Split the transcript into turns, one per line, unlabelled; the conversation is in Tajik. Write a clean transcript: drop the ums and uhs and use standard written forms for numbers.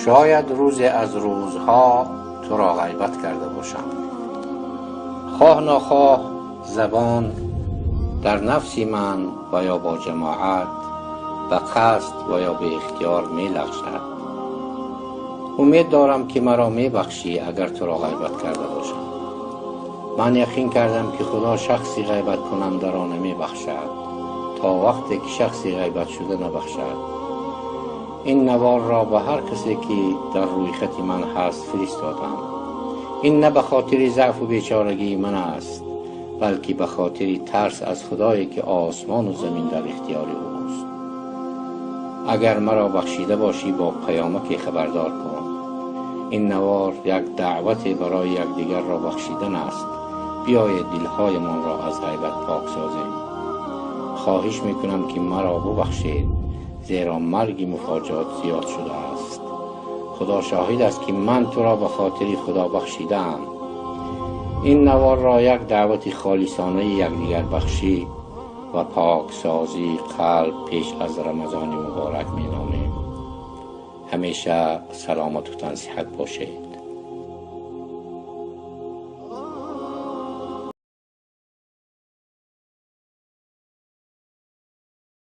Шояд рӯзе аз рӯзҳо туро ғайбат карда бошам. Хоҳ нохоҳ забон дар нафси ман ва ё бо ҷамоат ба қасд ва ё бе ихтиёр мелағжад. Умед дорам, ки маро мебахшӣ, агар туро ғайбат карда бошам. Ман яқин кардам, ки Худо шахси ғайбаткунандаро намебахшад, то вақте ки шахси ғайбатшуда набахшад. Ин наворро ба ҳар касе, ки дар рӯйхати ман ҳаст, фиристодам. Ин на ба хотири заъфу бечорагии ман аст, балки ба хотири тарс аз Худое, ки осмону замин дар ихтиёри ӯст. Агар маро бахшида бошӣ, бо паёмаке хабардор кун. Ин навор як даъвате барои якдигарро бахшидан аст. Биёед, дилҳоямонро аз ғайбат пок созем. Хоҳиш мекунам, ки маро бубахшед, зеро марги муфоҷот зиёд шудааст. Худо шоҳид аст, ки ман туро ба хотири Худо бахшидаам. Ин наворро як даъвати холисонаи якдигарбахшӣ ва поксозии қалб пеш аз Рамазони муборак меномем. Ҳамеша саломату тансиҳат бошед.